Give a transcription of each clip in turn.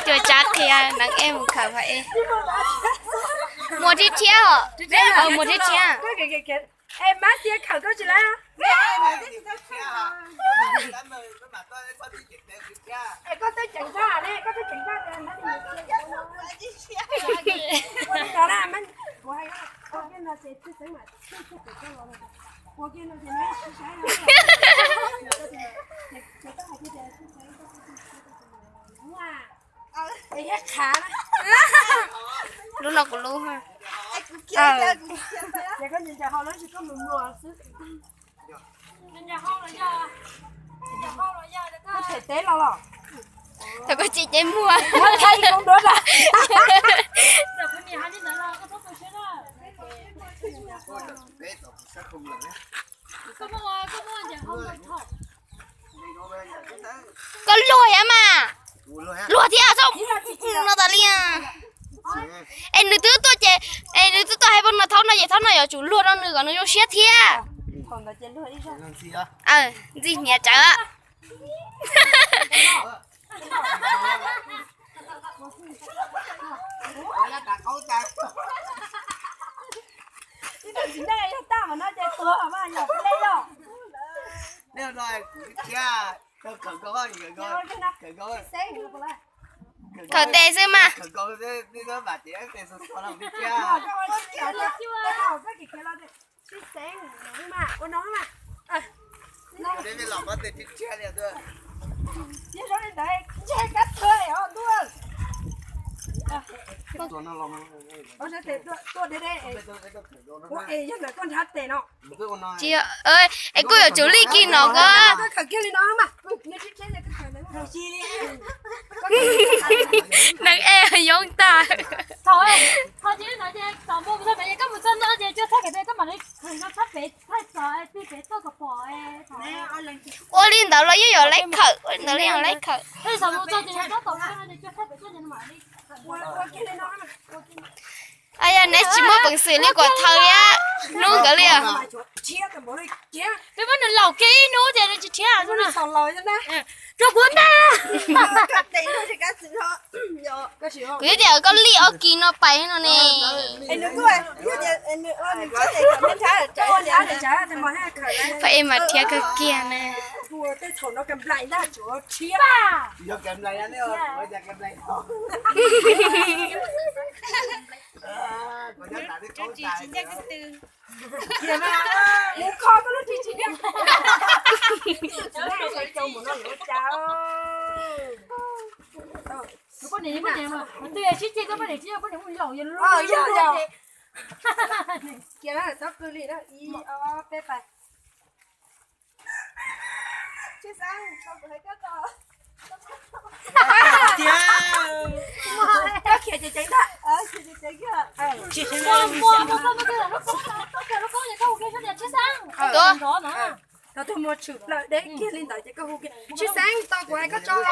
Cua tsab qhia neeb ej mus khawm pha ej. Muag thiab thiab os. Muag thiab thiab. Es mab xiab khawm koj tsis laib. Es koj twb ceev tag ne, koj twb ceev tag tias mab xiab. Ua li ntawd na, ua kiag no ces tshwj xeeb mas tshwj tshwj pem koj los, ua kiag no ces mab sib saib no. Ces koj hais tias tshwj xeeb koj tshwj tshwj pem koj los. Lub no kuv lub. Ces koj ncaws hau los sis koj mus mluas xwb? Koj them teb los los? Thaum koj tsis ces muag. Muab thaij ib koob duab na. Koj luag thiab mas. Luag thiab, no tas li. Es nws twb tuaj ces, es nws twb tuaj hais poj no thaub no ces thaub no yuav tsum luag rau nws kom nws zoo siab thiab. Ntxig hniav tsawv. Khawm tes xwb mas. Es koj yuav tsum li kis no koj. Neeg ej yoob tag. Ua li ntawd los yeej yog laib khawm, ua li ntawd los yeej yog laib khawm. Yog neb tsis muaj peev xwm li kom thaw li hnub ntawd li. Peb muab nws laum kiag ib hnub ces nws tsis rhiab. Rau kuv na. Kuv twb tias koj li ob kis no pais no ne. Pab ej mas rhiab kawg kiag na. Tau tuaj muag tshwm plaws deb kiag li ntawd ces koj hu kiag, Tshwj Xeeb, tau kuv hais koj tso los.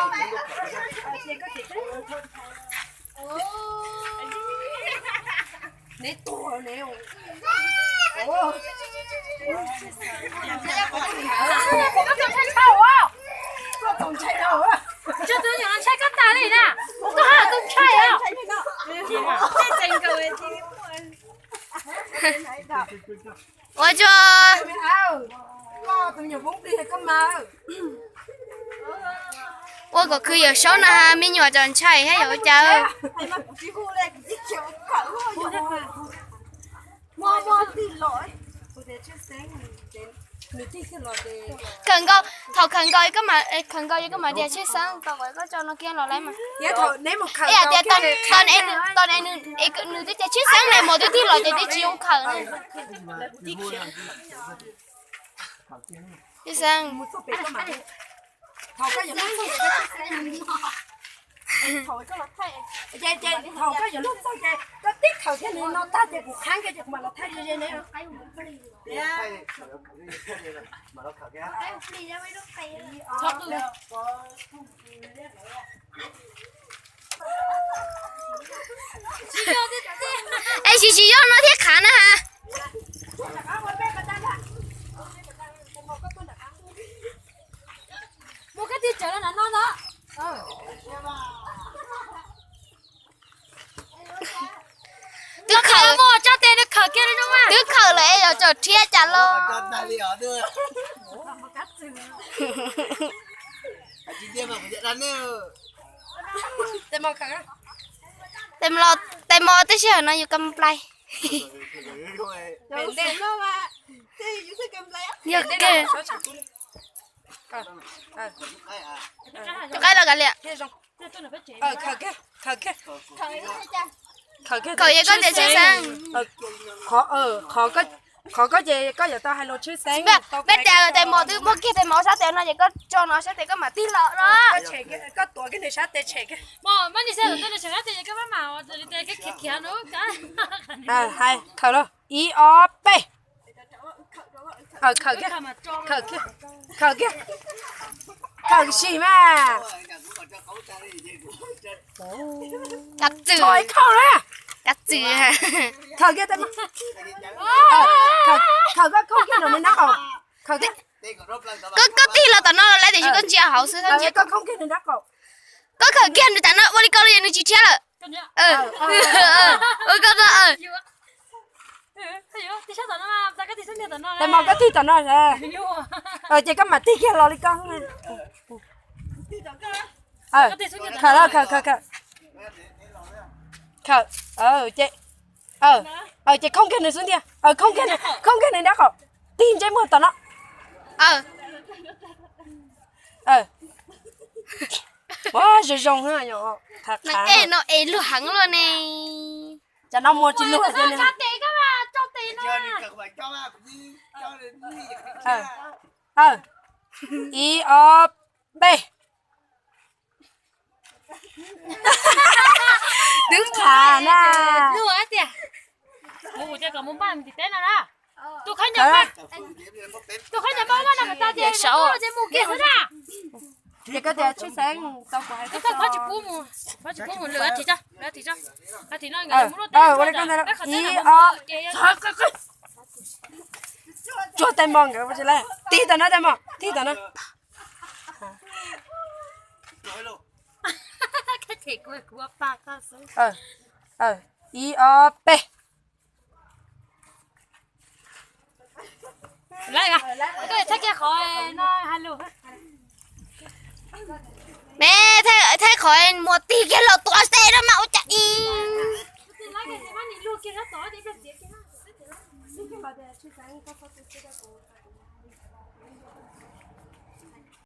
Ces koj ces neb tuag ne. Koj txaus ntshai dhau, ntshai koj tas li na. Koj haj tus ntshai os. Ua tsuag. Ua kom khwv yawm saub no ha, me nyuam txaus ntshai thiab yog ua cas. Khawm nkaus, thaum khawm nkaus koj mam, khawm nkaus koj mam tias Tshwj Xeeb, tau kuv hais koj tso no kiag los lawm mas. Ib yam tias tau nws, nws twb tias Tshwj Xeeb na, mas twb tig los ces twb tsis zoo khawm na. Tshwj Xeeb. Thaum koj yuav luag txog ces koj tib khawm thiab nws no tag ces kuv qhab kiag ces kuv mam los thaij ze ze ne. Es sim sim yog no thiab qhav na ha. Twb khawm, twb khawm lawm es yuav tsaus rhiab cas los. Tes mos, tes mos tib si hawm no yus kam plai. Yog ke. Cov qaib los kav liam. Khawm yog koj tias tshwj xeeb. Qhov koj ces koj yuav tau hais lus tshwj xeeb. Peb tias tes mos twb muaj kiag tes mos sab tes no ces koj tso no sab tes koj mam tig los los. Koj tuav kiag nws sab tes tshem kiag. Hais khawm lauj, ib ob peb. Khawm kiag, khawm kiag, khawm kiag, khawm sim mas. Kav txwm, kav txwm. Khawm kiag, khawm kiag nws nrab qaum. Koj tig los tom no los lawm tiam sis koj ntsia hauv xwb, koj khawm kiag nws tam no ua li ko los nws tsis rhiab lawm. Ua ko no. Tes mos koj tig tom no, ces koj mam tig kiag los li ko. Khawm, khawm, khawm, khawm. Ces, ces khoob kiag nws xub ntiag, khoob kiag nws nrab qaum, tig ntsej muag tom no. Ua zoo zoo. No es luag heev luaj ne. Cov no muag tsis luag. Ib ob peb. Twb qhav na. Ces koj tias tshwj xeeb tau kuv hais koj. Ua li ko ntag, ib ob. Tsuag tais mos nkawd ua tsis lawm, tig tom no tais mos, tig tom no. Ib ob peb. Peb thaij qhov muag tig kiag los tuav xwb no mas ua cas ib.